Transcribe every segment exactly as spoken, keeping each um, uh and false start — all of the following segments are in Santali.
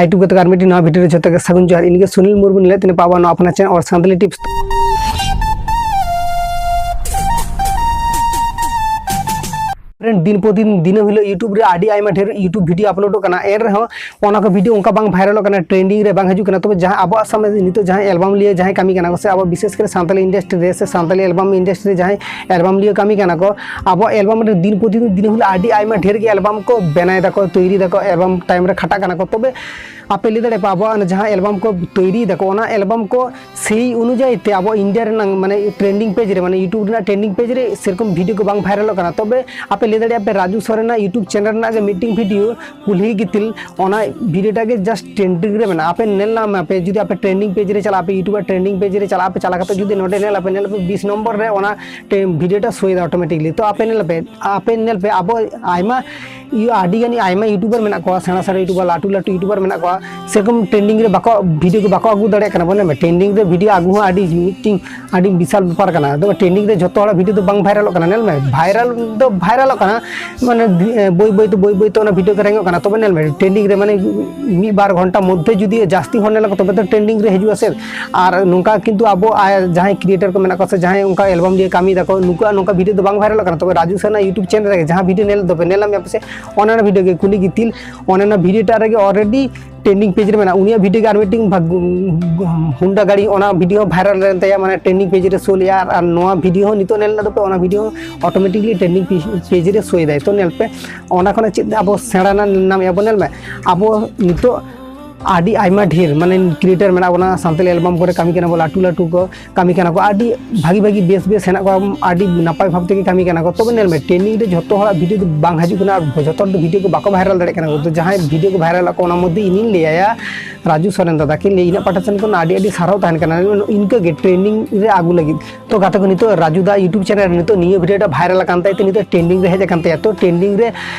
YouTube ᱜᱟᱛᱮ ᱠᱚ, ᱟᱨ ᱢᱤᱫᱴᱤᱡ ᱱᱟᱣᱟ video ᱨᱮ ᱡᱷᱚᱛᱚ ᱜᱮ ᱥᱟᱹᱜᱩᱱ ᱡᱚᱦᱟᱨ᱾ ᱤᱧ ᱜᱮ ᱥᱩᱱᱤᱞ ᱢᱩᱨᱢᱩ, ᱱᱤᱞᱟᱹ ᱛᱤᱱᱟᱹᱜ ᱯᱟᱵᱟ ᱱᱚᱣᱟ ᱟᱯᱱᱟᱨ channel ᱚᱨ ᱥᱟᱱᱛᱟᱞᱤ tips᱾ Friend, ᱫᱤᱱ ᱯᱚᱨ ᱫᱤᱱ, ᱫᱤᱱᱟᱹᱢ ᱦᱤᱞᱳᱜ YouTube ᱨᱮ ᱟᱹᱰᱤ ᱟᱭᱢᱟ ᱰᱷᱮᱨ YouTube video uploadᱚᱜ ᱠᱟᱱᱟ, ᱮᱱ ᱨᱮᱦᱚᱸ ᱚᱱᱟ ᱠᱚ video ᱚᱱᱠᱟ ᱵᱟᱝ viralᱚᱜ ᱠᱟᱱᱟ, trending ᱨᱮ ᱵᱟᱝ ᱦᱤᱡᱩᱜ ᱠᱟᱱᱟ᱾ ᱛᱚᱵᱮ ᱡᱟᱦᱟᱸ ᱟᱵᱚᱣᱟᱜ ᱥᱟᱢᱟᱡᱽ ᱱᱤᱛᱚᱜ ᱡᱟᱦᱟᱸᱭ album ᱞᱤᱭᱟᱹ ᱡᱟᱦᱟᱸᱭ ᱠᱟᱹᱢᱤ ᱠᱟᱱᱟ ᱠᱚ, ᱥᱮ ᱟᱵᱚ ᱵᱤᱥᱮᱥ ᱠᱚᱨᱮ ᱥᱟᱱᱛᱟᱞᱤ industry ᱨᱮ ᱥᱮ ᱥᱟᱱᱛᱟᱞᱤ album industry ᱨᱮ ᱡᱟᱦᱟᱸᱭ album ᱞᱤᱭᱟᱹ ᱠᱟᱹᱢᱤ ᱠᱟᱱᱟ ᱠᱚ, ᱟᱵᱚᱣᱟᱜ album ᱨᱮ ᱫᱤᱱ ᱯᱨᱚᱛᱤᱫᱤᱱ ᱫᱤᱱ ᱦᱤᱞᱳᱜ ᱟᱹᱰᱤ ᱟᱭᱢᱟ ᱰᱷᱮᱨ ᱜᱮ album ᱠᱚ ᱵᱮᱱᱟᱭ ᱫᱟᱠᱚ, ᱛᱳᱭᱨᱤ ᱫᱟᱠᱚ, album time ᱨᱮ ᱠᱷᱟᱴᱟᱜ ᱠᱟᱱᱟ ᱠᱚ᱾ ᱛᱚᱵᱮ ᱟᱯᱮ ᱞᱟᱹᱭ ᱫᱟᱲᱮᱭᱟᱜᱼᱟ ᱯᱮ, ᱟᱵᱚᱣᱟᱜ ᱚᱱᱟ ᱡᱟᱦᱟᱸ album ᱠᱚ ᱛᱳᱭᱨᱤ ᱫᱟᱠᱚ, ᱚᱱᱟ album ᱠᱚ ᱥᱮᱭ ᱚᱱᱩᱡᱟᱭᱤ ᱛᱮ ᱟᱵᱚ India ᱨᱮᱱᱟᱜ, ᱢᱟᱱᱮ, trending page ᱨᱮ, ᱢᱟᱱᱮ, YouTube ᱨᱮᱱᱟᱜ trending page ᱨᱮ ᱥᱮᱨᱚᱠᱚᱢ video ᱠᱚ ᱵᱟᱝ viralᱚᱜ ᱠᱟᱱᱟ᱾ ᱛᱚᱵᱮ ᱟᱯᱮ ᱞᱟᱹᱭ ᱫᱟᱲᱮᱭᱟᱜᱼᱟ ᱯᱮ, ᱨᱟᱡᱩ ᱥᱚᱨᱮᱱᱟᱜ YouTube channel ᱨᱮᱱᱟᱜ ᱜᱮ ᱢᱤᱫᱴᱤᱝ video, ᱠᱩᱞᱦᱤ ᱜᱤᱛᱤᱞ, ᱚᱱᱟ video ᱴᱟᱜ ᱜᱮ just trending ᱨᱮ ᱢᱮᱱᱟᱜᱼᱟ᱾ ᱟᱯᱮ ᱧᱮᱞ ᱧᱟᱢ ᱟᱯᱮ, ᱡᱩᱫᱤ ᱟᱯᱮ trending page ᱨᱮ ᱪᱟᱞᱟᱜ ᱟᱯᱮ, YouTube ᱟᱜ trending page ᱨᱮ ᱪᱟᱞᱟᱜ ᱟᱯᱮ, ᱡᱩᱫᱤ ᱱᱚᱰᱮ ᱧᱮᱞ ᱟᱯᱮ, ᱧᱮᱞ ᱟᱯᱮ ᱵᱤᱥ ᱱᱚᱢᱵᱚᱨ ᱨᱮ ᱚᱱᱟ ᱴᱮ-, video ᱴᱟ ᱥᱳᱭ ᱫᱟ automatically᱾ ᱛᱚ ᱟᱯᱮ ᱧᱮᱞ ᱟᱯᱮ, ᱟᱯᱮ ᱧᱮᱞ ᱯᱮ, ᱟᱵᱚ ᱟᱭᱢᱟ ᱤᱭᱟᱹ ᱟᱹᱰᱤ ᱜᱟᱱ ᱟᱭᱢᱟ YouTuber ᱢᱮᱱᱟᱜ ᱠᱚᱣᱟ, ᱥᱮᱬᱟ ᱥᱮᱬᱟ YouTuber, ᱞᱟᱹᱴᱩ ᱞᱟᱹᱴᱩ YouTuber ᱢᱮᱱᱟᱜ ᱠᱚᱣᱟ, ᱥᱮᱨᱚᱠᱚᱢ trending ᱨᱮ ᱵᱟᱠᱚ, video ᱠᱚ ᱵᱟᱠᱚ ᱟᱹᱜᱩ ᱫᱟᱲᱮᱭᱟᱜ ᱠᱟᱱᱟ᱾ ᱢᱟᱱᱮ trending ᱨᱮ video ᱟᱹᱜᱩ ᱦᱚᱸ ᱟᱹᱰᱤ ᱢᱤᱫᱴᱤᱝ ᱟᱹᱰᱤ ᱵᱤᱥᱟᱞ ᱵᱮᱯᱟᱨ ᱠᱟᱱᱟ᱾ ᱟᱫᱚ trending ᱨᱮ ᱡᱷᱚᱛᱚ ᱦᱚᱲᱟᱜ video ᱫᱚ ᱵᱟᱝ viralᱚᱜ ᱠᱟᱱᱟ᱾ ᱧᱮᱞ ᱢᱮ, viral ᱫᱚ viralᱚᱜ ᱠᱟᱱᱟ, ᱢᱟᱱᱮ ᱫᱷᱤ-, ᱵᱟᱹᱭ ᱵᱟᱹᱭ ᱛᱮ, ᱵᱟᱹᱭ ᱵᱟᱹᱭ ᱛᱮ ᱚᱱᱟ video ᱠᱚ ᱨᱮᱝᱚᱜ ᱠᱟᱱᱟ᱾ ᱛᱚᱵᱮ ᱧᱮᱞ ᱢᱮ, trending ᱨᱮ ᱢᱟᱱᱮ ᱢᱤᱫ ᱵᱟᱨ ᱜᱷᱚᱱᱴᱟ ᱢᱚᱫᱽᱫᱷᱮ ᱡᱩᱫᱤ ᱡᱟᱹᱥᱛᱤ ᱦᱚᱲ ᱧᱮᱞ ᱟᱠᱚ, ᱛᱚᱵᱮ ᱛᱚ trending ᱨᱮ ᱦᱤᱡᱩᱜᱼᱟ ᱥᱮ᱾ ᱟᱨ ᱱᱚᱝᱠᱟ ᱠᱤᱱᱛᱩ ᱟᱵᱚ, ᱟᱨ ᱡᱟᱦᱟᱸᱭ creator ᱠᱚ ᱢᱮᱱᱟᱜ ᱠᱚᱣᱟ ᱥᱮ ᱡᱟᱦᱟᱸᱭ ᱚᱱᱠᱟ album ᱞᱤᱭᱟᱹ ᱠᱟᱹᱢᱤ ᱫᱟᱠᱚ, ᱱᱩᱠᱩᱣᱟᱜ ᱱᱚᱝᱠᱟ video ᱫᱚ ᱵᱟᱝ viralᱚᱜ ᱠᱟᱱᱟ᱾ ᱛᱚᱵᱮ ᱨᱟᱡᱩ ᱥᱟᱨᱱᱟ YouTube channel ᱨᱮᱜᱮ ᱡᱟᱦᱟᱸ video ᱧᱮᱞ ᱫᱚᱯᱮ, ᱧᱮᱞ ᱧᱟᱢ ᱯᱮ ᱥᱮ, ᱚᱱᱮ ᱚᱱᱟ video ᱜᱮ ᱠᱩᱞᱦᱤ ᱜᱤᱛᱤᱞ, ᱚᱱᱮ ᱚᱱᱟ video ᱴᱟᱜ ᱨᱮᱜᱮ already trending page ᱨᱮ ᱢᱮᱱᱟᱜᱼᱟ᱾ ᱩᱱᱤᱭᱟᱜ video ᱜᱮ ᱟᱨ ᱢᱤᱫᱴᱤᱝ ᱵᱷᱟᱜ-, ᱦᱩᱱᱰᱟ ᱜᱟᱹᱰᱤ, ᱚᱱᱟ video ᱦᱚᱸ viral ᱞᱮᱱ ᱛᱟᱭᱟ, ᱢᱟᱱᱮ trending page ᱨᱮ show ᱞᱮᱜᱼᱟ᱾ ᱟᱨ, ᱟᱨ ᱱᱚᱣᱟ video ᱦᱚᱸ ᱱᱤᱛᱚᱜ ᱧᱮᱞ ᱧᱟᱢ ᱫᱚᱯᱮ, ᱚᱱᱟ video ᱦᱚᱸ automatically trending page, page ᱨᱮ ᱥᱳᱭ ᱫᱟᱭ᱾ ᱛᱚ ᱧᱮᱞ ᱯᱮ, ᱚᱱᱟ ᱠᱷᱚᱱᱟᱜ ᱪᱮᱫ ᱟᱵᱚ ᱥᱮᱬᱟ ᱨᱮᱱᱟᱜ ᱧᱟᱢᱮᱜᱼᱟ ᱵᱚᱱ? ᱧᱮᱞ ᱢᱮ, ᱟᱵᱚ ᱱᱤᱛᱚᱜ ᱟᱹᱰᱤ ᱟᱭᱢᱟ ᱰᱷᱮᱨ, ᱢᱟᱱᱮ, creator ᱢᱮᱱᱟᱜ ᱵᱚᱱᱟ, ᱥᱟᱱᱛᱟᱲᱤ album ᱠᱚᱨᱮ ᱠᱟᱹᱢᱤ ᱠᱟᱱᱟ ᱵᱚᱱ, ᱞᱟᱹᱴᱩ ᱞᱟᱹᱴᱩ ᱠᱚ ᱠᱟᱹᱢᱤ ᱠᱟᱱᱟ ᱠᱚ, ᱟᱹᱰᱤ ᱵᱷᱟᱹᱜᱤ ᱵᱷᱟᱹᱜᱤ ᱵᱮᱥ ᱵᱮᱥ ᱦᱮᱱᱟᱜ ᱠᱚᱣᱟ, ᱟᱹᱰᱤ ᱱᱟᱯᱟᱭ ᱵᱷᱟᱵᱽ ᱛᱮᱜᱮ ᱠᱟᱹᱢᱤ ᱠᱟᱱᱟ ᱠᱚ᱾ ᱛᱚᱵᱮ ᱧᱮᱞ ᱢᱮ, trending ᱨᱮ ᱡᱷᱚᱛᱚ ᱦᱚᱲᱟᱜ video ᱫᱚ ᱵᱟᱝ ᱦᱤᱡᱩᱜ ᱠᱟᱱᱟ, ᱟᱨ ᱡᱷᱚᱛᱚ ᱦᱚᱲ ᱫᱚ video ᱠᱚ ᱵᱟᱠᱚ viral ᱫᱟᱲᱮᱭᱟᱜ ᱠᱟᱱᱟ ᱠᱚ᱾ ᱛᱚ ᱡᱟᱦᱟᱸᱭ video ᱠᱚ viral ᱟᱠᱚ, ᱚᱱᱟ ᱢᱚᱫᱽᱫᱷᱮ ᱤᱧᱤᱧ ᱞᱟᱹᱭᱟ, ᱨᱟᱡᱩ ᱥᱚᱨᱮᱱ ᱫᱟᱫᱟ ᱠᱤᱱ ᱞᱟᱹᱭ, ᱤᱧᱟᱹᱜ ᱯᱟᱦᱴᱟ ᱥᱮᱱ ᱠᱷᱚᱱ ᱟᱹᱰᱤ ᱟᱹᱰᱤ ᱥᱟᱨᱦᱟᱣ ᱛᱟᱦᱮᱱ ᱠᱟᱱᱟ, ᱤᱱᱠᱟᱹ ᱜᱮ trending ᱨᱮ ᱟᱹᱜᱩ ᱞᱟᱹᱜᱤᱫ᱾ ᱛᱚ ᱜᱟᱛᱮ ᱠᱚ, ᱱᱤᱛᱚᱜ ᱨᱟᱡᱩ ᱫᱟ YouTube channel ᱨᱮ ᱱᱤᱛᱚᱜ ᱱᱤᱭᱟᱹ video ᱴᱟ viral ᱟᱠᱟᱱ ᱛᱟᱭ ᱛᱮ ᱱᱤᱛᱚᱜ trending ᱨᱮ ᱦᱮᱡ ᱟᱠᱟᱱ ᱛᱟᱭᱟ᱾ ᱛᱚ trending ᱨᱮ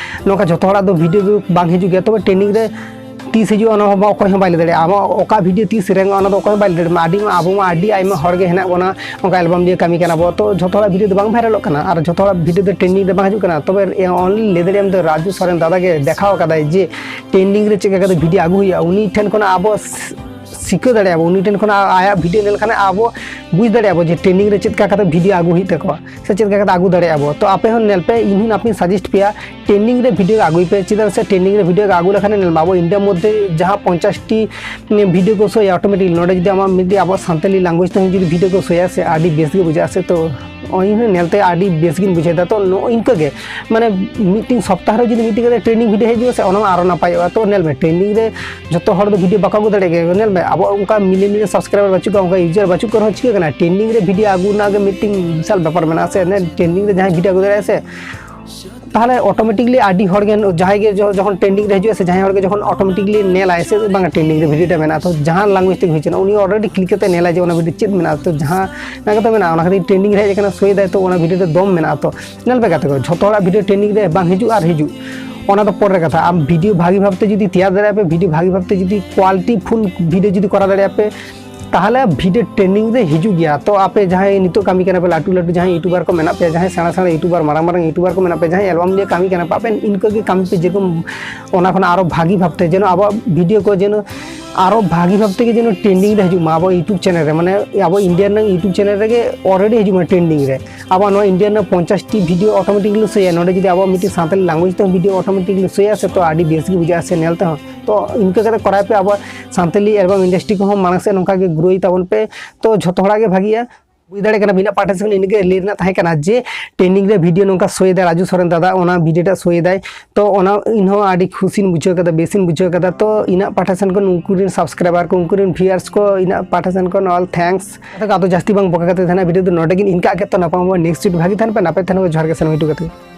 ᱱᱚᱝᱠᱟ ᱡᱷᱚᱛᱚ ᱦᱚᱲᱟᱜ ᱫᱚ video ᱫᱚ ᱵᱟᱝ ᱦᱤᱡᱩᱜ ᱜᱮᱭᱟ, ᱛᱚᱵᱮ trending ᱨᱮ ᱛᱤᱥ ᱦᱤᱡᱩᱜᱼᱟ, ᱚᱱᱟ ᱦᱚᱸ ᱚᱠᱚᱭ ᱦᱚᱸ ᱵᱟᱭ ᱞᱟᱹᱭ ᱫᱟᱲᱮᱭᱟᱜᱼᱟ᱾ ᱟᱢᱟᱜ ᱚᱠᱟ ᱵᱷᱤᱰᱤᱭᱳ ᱛᱤᱥ ᱨᱮᱝ ᱚᱱᱟ ᱫᱚ ᱚᱠᱚᱭ ᱦᱚᱸ ᱵᱟᱭ ᱞᱟᱹᱭ ᱫᱟᱲᱮᱭᱟᱜᱼᱟ᱾ ᱟᱹᱰᱤ ᱢᱟ, ᱟᱵᱚ ᱢᱟ ᱟᱹᱰᱤ ᱟᱭᱢᱟ ᱦᱚᱲ ᱜᱮ ᱦᱮᱱᱟᱜ ᱵᱚᱱᱟ, ᱚᱱᱠᱟ ᱮᱞᱵᱟᱢ ᱱᱤᱭᱮ ᱠᱟᱹᱢᱤ ᱠᱟᱱᱟ ᱵᱚ, ᱛᱚ ᱡᱷᱚᱛᱚ ᱦᱚᱲᱟᱜ ᱵᱷᱤᱰᱤᱭᱳ ᱫᱚ ᱵᱟᱝ ᱵᱷᱟᱭᱨᱟᱞᱚᱜ ᱠᱟᱱᱟ ᱟᱨ ᱡᱷᱚᱛᱚ ᱦᱚᱲᱟᱜ ᱵᱷᱤᱰᱤᱭᱳ ᱫᱚ ᱴᱨᱮᱱᱰᱤᱝ ᱨᱮ ᱵᱟᱝ ᱦᱤᱡᱩᱜ ᱠᱟᱱᱟ᱾ ᱛᱚᱵᱮ only ᱞᱟᱹᱭ ᱫᱟᱲᱮᱭᱟᱜ ᱟᱢ ᱫᱚ ᱨᱟᱡᱩ ᱥᱚᱨᱮᱱ ᱫᱟᱫᱟ ᱜᱮ ᱫᱮᱠᱷᱟᱣ ᱠᱟᱫᱟᱭ ᱡᱮ ᱴᱨᱮᱱᱰᱤᱝ ᱨᱮ ᱪᱮᱫ ᱞᱮᱠᱟ ᱠᱟᱛᱮ ᱵᱷᱤᱰᱤᱭᱳ ᱟᱹᱜᱩ ᱦᱩᱭᱩᱜᱼᱟ᱾ ᱩᱱᱤ ᱴᱷᱮᱱ ᱠᱷᱚᱱᱟᱜ ᱟᱵᱚ ᱥᱤᱠᱟᱹ ᱫᱟᱲᱮᱭᱟᱜᱼᱟ ᱵᱚ, ᱩᱱᱤ ᱴᱷᱮᱱ ᱠᱷᱚᱱᱟᱜ ᱟᱭᱟᱜ ᱵᱷᱤᱰᱤᱭᱳ ᱧᱮᱞ ᱞᱮᱠᱷᱟᱱ ᱟᱵᱚ ᱵᱩᱡᱽ ᱫᱟᱲᱮᱭᱟᱜᱼᱟ ᱵᱚ ᱡᱮ ᱴᱨᱮᱱᱰᱤᱝ ᱨᱮ ᱪᱮᱫ ᱞᱮᱠᱟ ᱠᱟᱛᱮ ᱵᱷᱤᱰᱤᱭᱳ ᱟᱹᱜᱩ ᱦᱩᱭᱩᱜ ᱛᱟᱠᱚᱣᱟ ᱥᱮ ᱪᱮᱫ ᱞᱮᱠᱟ ᱠᱟᱛᱮ ᱟᱹᱜᱩ ᱫᱟᱲᱮᱭᱟᱜᱼᱟ ᱵᱚ᱾ ᱛᱚ ᱟᱯᱮ ᱦᱚᱸ ᱧᱮᱞ ᱯᱮ, ᱤᱧ ᱦᱚᱸ ᱟᱯᱮᱧ ᱥᱟᱡᱮᱥᱴ ᱯᱮᱭᱟ, ᱴᱨᱮᱱᱰᱤᱝ ᱨᱮ ᱵᱷᱤᱰᱤᱭᱳ ᱟᱹᱜᱩᱭ ᱯᱮ᱾ ᱪᱮᱫᱟᱜ ᱥᱮ ᱴᱨᱮᱱᱰᱤᱝ ᱨᱮ ᱵᱷᱤᱰᱤᱭᱳ ᱟᱹᱜᱩ ᱞᱮᱠᱷᱟᱱ ᱧᱮᱞ ᱢᱮ ᱟᱵᱚ ᱤᱱᱰᱤᱭᱟ ᱢᱚᱫᱽᱫᱷᱮ ᱡᱟᱦᱟᱸ ᱯᱚᱧᱪᱟᱥ ᱴᱤ ᱵᱷᱤᱰᱤᱭᱳ ᱠᱚ ᱥᱳᱭᱟ ᱚᱴᱳᱢᱮᱴᱤᱠ, ᱱᱚᱰᱮ ᱡᱩᱫᱤ ᱟᱢᱟᱜ ᱢᱤᱫᱴᱤᱡ ᱟᱵᱚ ᱥᱟᱱᱛᱟᱞᱤ ᱞᱮᱝᱜᱩᱭᱮᱡᱽ ᱛᱮᱦᱚᱸ ᱡᱩᱫᱤ ᱵᱷᱤᱰᱤᱭᱳ ᱠᱚ ᱥᱳᱭᱟ ᱥᱮ ᱟᱹᱰᱤ ᱵᱮᱥ ᱜᱮ ᱵᱩᱡᱷᱟᱹᱜᱼᱟ ᱥᱮ᱾ ᱛᱚ ᱤᱧ ᱦᱚᱸ ᱧᱮᱞᱛᱮ ᱟᱹᱰᱤ ᱵᱮᱥ ᱜᱤᱧ ᱵᱩᱡᱷᱟᱹᱣ ᱮᱫᱟ᱾ ᱛᱚ ᱱᱚᱜᱼᱚ ᱤᱱᱠᱟᱹ ᱜᱮ, ᱢᱟᱱᱮ ᱢᱤᱫᱴᱤᱡ ᱥᱚᱯᱛᱟᱦᱚ ᱨᱮ ᱡᱩᱫᱤ ᱢᱤᱫᱴᱤᱡ ᱠᱟᱛᱮ ᱴᱨᱮᱱᱰᱤᱝ ᱵᱷᱤᱰᱤᱭᱳ ᱦᱤᱡᱩᱜᱼᱟ ᱥᱮ, ᱚᱱᱟ ᱢᱟ ᱟᱨᱚ ᱱᱟᱯᱟᱭᱚᱜᱼᱟ᱾ ᱛᱚ ᱧᱮᱞ ᱢᱮ, ᱴᱨᱮᱱᱰᱤᱝ ᱨᱮ ᱡᱚᱛᱚ ᱦᱚᱲ ᱫᱚ ᱵᱷᱤᱰᱤᱭᱳ ᱵᱟᱠᱚ ᱟᱹᱜᱩ ᱫᱟᱲᱮᱭᱟᱜ ᱜᱮᱭᱟ᱾ ᱧᱮᱞ ᱢᱮ, ᱟᱵᱚᱣᱟᱜ ᱚᱱᱠᱟ ᱢᱤᱞᱤᱭᱚᱱ ᱢᱤᱞᱤᱭᱚᱱ ᱥᱟᱵᱥᱠᱨᱟᱭᱵᱟᱨ ᱵᱟᱹᱪᱩᱜ ᱠᱚᱣᱟ, ᱚᱱᱠᱟ ᱤᱭᱩᱡᱟᱨ ᱵᱟᱹᱪᱩᱜ ᱠᱚ ᱨᱮᱦᱚᱸ ᱪᱤᱠᱟᱹ ᱠᱟᱱᱟ, ᱴᱨᱮᱱᱰᱤᱝ ᱨᱮ ᱵᱷᱤᱰᱤᱭᱳ ᱟᱹᱜᱩ ᱨᱮᱱᱟᱜ ᱜᱮ ᱢᱤᱫᱴᱤᱡ ᱵᱤᱥᱟᱞ ᱵᱮᱯᱟᱨ ᱢᱮᱱᱟᱜᱼᱟ ᱥᱮ᱾ ᱴᱨᱮᱱᱰᱤᱝ ᱨᱮ ᱡᱟᱦᱟᱸᱭ ᱵᱷᱤᱰᱤᱭᱳ ᱟᱹᱜᱩ ᱫᱟᱲᱮᱭᱟᱜᱼᱟ ᱥᱮ, ᱛᱟᱦᱚᱞᱮ ᱚᱴᱳᱢᱮᱴᱤᱠᱞᱤ ᱟᱹᱰᱤ ᱦᱚᱲ ᱜᱮ, ᱡᱟᱦᱟᱸᱭ ᱜᱮ ᱡᱚ-, ᱡᱚᱠᱷᱚᱱ ᱴᱨᱮᱱᱰᱤᱝ ᱨᱮ ᱦᱤᱡᱩᱜᱼᱟ ᱥᱮ, ᱡᱟᱦᱟᱸᱭ ᱦᱚᱲ ᱜᱮ ᱡᱚᱠᱷᱚᱱ ᱚᱴᱳᱢᱮᱴᱤᱠᱞᱤ ᱧᱮᱞᱟᱭ ᱥᱮ ᱵᱟᱝᱟ ᱴᱨᱮᱱᱰᱤᱝ ᱨᱮ ᱵᱷᱤᱰᱤᱭᱳ ᱴᱟ ᱢᱮᱱᱟᱜᱼᱟ, ᱛᱚ ᱡᱟᱦᱟᱸ ᱞᱮᱝᱜᱩᱭᱮᱡᱽ ᱛᱮᱜᱮ ᱦᱩᱭ ᱦᱚᱪᱚᱱᱟ, ᱩᱱᱤ ᱚᱞᱨᱮᱰᱤ ᱠᱞᱤᱠ ᱠᱟᱛᱮ ᱧᱮᱞᱟᱭ ᱡᱮ ᱚᱱᱟ ᱵᱷᱤᱰᱤᱭᱳ ᱪᱮᱫ ᱢᱮᱱᱟᱜᱼᱟ᱾ ᱛᱚ ᱡᱟᱦᱟᱸ ᱚᱱᱟ ᱠᱷᱟᱹᱛᱤᱨ ᱴᱨᱮᱱᱰᱤᱝ ᱨᱮ ᱦᱮᱡ ᱟᱠᱟᱱᱟ, ᱥᱳᱭ ᱫᱟᱭ, ᱛᱚ ᱚᱱᱟ ᱵᱷᱤᱰᱤᱭᱳ ᱨᱮ ᱫᱚᱢ ᱢᱮᱱᱟᱜᱼᱟ᱾ ᱛᱚ ᱧᱮᱞ ᱯᱮ ᱜᱟᱛᱮ ᱠᱚ, ᱡᱷᱚᱛᱚ ᱦᱚᱲᱟᱜ ᱵᱷᱤᱰᱤᱭᱳ ᱴᱨᱮᱱᱰᱤᱝ ᱨᱮ ᱵᱟᱝ ᱦᱤᱡᱩᱜᱼᱟ ᱟᱨ ᱦᱤᱡᱩᱜ, ᱚᱱᱟ ᱫᱚ ᱯᱚᱨᱮ ᱠᱟᱛᱷᱟ᱾ ᱟᱢ ᱵᱷᱤᱰᱤᱭᱳ ᱵᱷᱟᱹᱜᱤ ᱵᱷᱟᱵᱛᱮ ᱡᱩᱫᱤ ᱛᱮᱭᱟᱨ ᱫᱟᱲᱮᱭᱟᱜᱼᱟ ᱯᱮ, ᱵᱷᱤᱰᱤᱭᱳ ᱵᱷᱟᱹᱜᱤ ᱵᱷᱟᱵᱛᱮ ᱡᱩᱫᱤ ᱠᱳᱣᱟᱞᱤᱴᱤ ᱯᱷᱩᱞ ᱵᱷᱤᱰᱤᱭᱳ ᱡᱩᱫᱤ ᱠᱚᱨᱟᱣ ᱫᱟᱲᱮᱭᱟᱜᱼᱟ ᱯᱮ, ᱛᱟᱦᱚᱞᱮ ᱵᱷᱤᱰᱤᱭᱳ ᱴᱨᱮᱱᱰᱤᱝ ᱨᱮ ᱦᱤᱡᱩᱜ ᱜᱮᱭᱟ᱾ ᱛᱚ ᱟᱯᱮ ᱡᱟᱦᱟᱸᱭ ᱱᱤᱛᱚᱜ ᱠᱟᱹᱢᱤ ᱠᱟᱱᱟ ᱯᱮ, ᱞᱟᱹᱴᱩ ᱞᱟᱹᱴᱩ ᱡᱟᱦᱟᱸᱭ ᱤᱭᱩᱴᱩᱵᱟᱨ ᱠᱚ ᱢᱮᱱᱟᱜ ᱯᱮᱭᱟ, ᱡᱟᱦᱟᱸᱭ ᱥᱮᱬᱟ ᱥᱮᱬᱟ ᱤᱭᱩᱴᱩᱵᱟᱨ, ᱢᱟᱨᱟᱝ ᱢᱟᱨᱟᱝ ᱤᱭᱩᱴᱩᱵᱟᱨ ᱠᱚ ᱢᱮᱱᱟᱜ ᱯᱮᱭᱟ, ᱡᱟᱦᱟᱸᱭ ᱮᱞᱵᱟᱢ ᱱᱤᱭᱮ ᱠᱟᱹᱢᱤ ᱠᱟᱱᱟ ᱯᱮ, ᱟᱯᱮ ᱤᱱᱠᱟᱹ ᱜᱮ ᱠᱟᱹᱢᱤ ᱯᱮ, ᱡᱮᱨᱚᱠᱚᱢ ᱚᱱᱟ ᱠᱷᱚᱱ ᱟᱨᱚ ᱵᱷᱟᱹᱜᱤ ᱵᱷᱟᱵᱛᱮ ᱡᱮᱱᱚ ᱟᱵᱚᱣᱟᱜ ᱵᱷᱤᱰᱤᱭᱳ ᱠᱚ ᱡᱮᱱᱚ ᱟᱨᱚ ᱵᱷᱟᱹᱜᱤ ᱵᱷᱟᱵ ᱛᱮᱜᱮ ᱡᱮᱱᱚ ᱴᱨᱮᱱᱰᱤᱝ ᱨᱮ ᱦᱤᱡᱩᱜ ᱢᱟ᱾ ᱟᱵᱚ ᱤᱭᱩᱴᱩᱵᱽ ᱪᱮᱱᱮᱞ ᱨᱮ, ᱢᱟᱱᱮ ᱟᱵᱚ ᱤᱱᱰᱤᱭᱟ ᱨᱮᱱᱟᱜ ᱤᱭᱩᱴᱩᱵᱽ ᱪᱮᱱᱮᱞ ᱨᱮᱜᱮ ᱚᱞᱨᱮᱰᱤ ᱦᱤᱡᱩᱜ ᱢᱟ ᱴᱨᱮᱱᱰᱤᱝ ᱨᱮ᱾ ᱟᱵᱚ ᱱᱚᱣᱟ ᱤᱱᱰᱤᱭᱟ ᱨᱮᱱᱟᱜ ᱯᱚᱧᱪᱟᱥ ᱴᱤ ᱵᱷᱤᱰᱤᱭᱳ ᱚᱴᱳᱢᱮᱴᱤᱠᱞᱤ ᱥᱳᱭᱟ, ᱱᱚᱰᱮ ᱡᱩᱫᱤ ᱟᱵᱚᱣᱟᱜ ᱢᱤᱫᱴᱤᱡ ᱥᱟᱱᱛᱟᱲᱤ ᱞᱮᱝᱜᱩᱭᱮᱡᱽ ᱛᱮᱦᱚᱸ ᱵᱷᱤᱰᱤᱭᱳ ᱚᱴᱳᱢᱮᱴᱤᱠᱞᱤ ᱥᱳᱭᱟ ᱥᱮ, ᱛᱚ ᱟᱹᱰᱤ ᱵᱮᱥ ᱜᱮ ᱵᱩᱡᱷᱟᱹᱜᱼᱟ ᱥᱮ ᱧᱮᱞ ᱛᱮᱦᱚᱸ᱾ ᱛᱚ ᱤᱱᱠᱟᱹ ᱠᱟᱛᱮ ᱠᱚᱨᱟᱣ ᱯᱮ, ᱟᱵᱚᱣᱟᱜ ᱥᱟᱱᱛᱟᱲᱤ ᱮᱞᱵᱟᱢ ᱤᱱᱰᱟᱥᱴᱨᱤ ᱠᱚᱦᱚᱸ ᱢᱟᱲᱟᱝ ᱥᱮᱫ ᱱᱚᱝᱠᱟ ᱜᱮ ᱜᱨᱳᱭ ᱛᱟᱵᱚᱱ ᱯᱮ᱾ ᱛᱚ ᱡᱷᱚᱛᱚ ᱦᱚᱲᱟᱜ ᱜᱮ ᱵᱷᱟᱹᱜᱤᱜᱼᱟ᱾ ᱵᱩᱡᱽ ᱫᱟᱲᱮᱭᱟᱜ ᱠᱟᱱᱟ ᱵᱤᱱ, ᱤᱧᱟᱹᱜ ᱯᱟᱦᱴᱟ ᱥᱮᱫ ᱠᱷᱚᱱ ᱤᱱᱟᱹᱜᱮ ᱞᱟᱹᱭ ᱨᱮᱱᱟᱜ ᱛᱟᱦᱮᱸ ᱠᱟᱱᱟ ᱡᱮ ᱴᱨᱮᱱᱰᱤᱝ ᱨᱮ ᱵᱷᱤᱰᱤᱭᱳ ᱱᱚᱝᱠᱟ ᱥᱳᱭ ᱫᱟᱭ, ᱨᱟᱡᱩ ᱥᱚᱨᱮᱱ ᱫᱟᱫᱟ ᱚᱱᱟ ᱵᱷᱤᱰᱤᱭᱳ ᱴᱟᱜ ᱥᱳᱭ ᱫᱟᱭ᱾ ᱛᱚ ᱚᱱᱟ ᱤᱧ ᱦᱚᱸ ᱟᱹᱰᱤ ᱠᱷᱩᱥᱤᱧ ᱵᱩᱡᱷᱟᱹᱣ ᱠᱟᱫᱟ, ᱵᱮᱥᱤᱧ ᱵᱩᱡᱷᱟᱹᱣ ᱠᱟᱫᱟ᱾ ᱛᱚ ᱤᱧᱟᱹᱜ ᱯᱟᱦᱴᱟ ᱥᱮᱱ ᱠᱷᱚᱱ ᱩᱱᱠᱩ ᱨᱮᱱ ᱥᱟᱵᱥᱠᱨᱟᱭᱵᱟᱨ ᱠᱚ, ᱩᱱᱠᱩ ᱨᱮᱱ ᱵᱷᱤᱭᱩᱣᱟᱨᱥ ᱠᱚ, ᱤᱧᱟᱹᱜ ᱯᱟᱦᱴᱟ ᱥᱮᱱ ᱠᱷᱚᱱ all thanks᱾ ᱟᱫᱚ ᱡᱟᱹᱥᱛᱤ ᱵᱟᱝ ᱵᱚᱠᱟ ᱠᱟᱛᱮ ᱛᱟᱦᱮᱱᱟ ᱵᱷᱤᱰᱤᱭᱳ ᱫᱚ ᱱᱚᱰᱮ ᱜᱮ ᱤᱱᱠᱟ ᱜᱮ᱾ ᱛᱚ ᱱᱟᱯᱟᱭ ᱵᱚᱱ ᱱᱮᱠᱥᱴ ᱩᱭᱤᱠ ᱵᱷᱟᱜᱮ ᱛᱟᱦᱮᱱ ᱯᱮ, ᱱᱟᱯᱟᱭ ᱛᱟᱦᱮᱱ ᱯᱮ, ᱡᱚᱦᱟᱨ ᱜᱮ ᱥᱟᱱᱟᱢ ᱤᱴᱩ ᱠᱟᱛᱮ᱾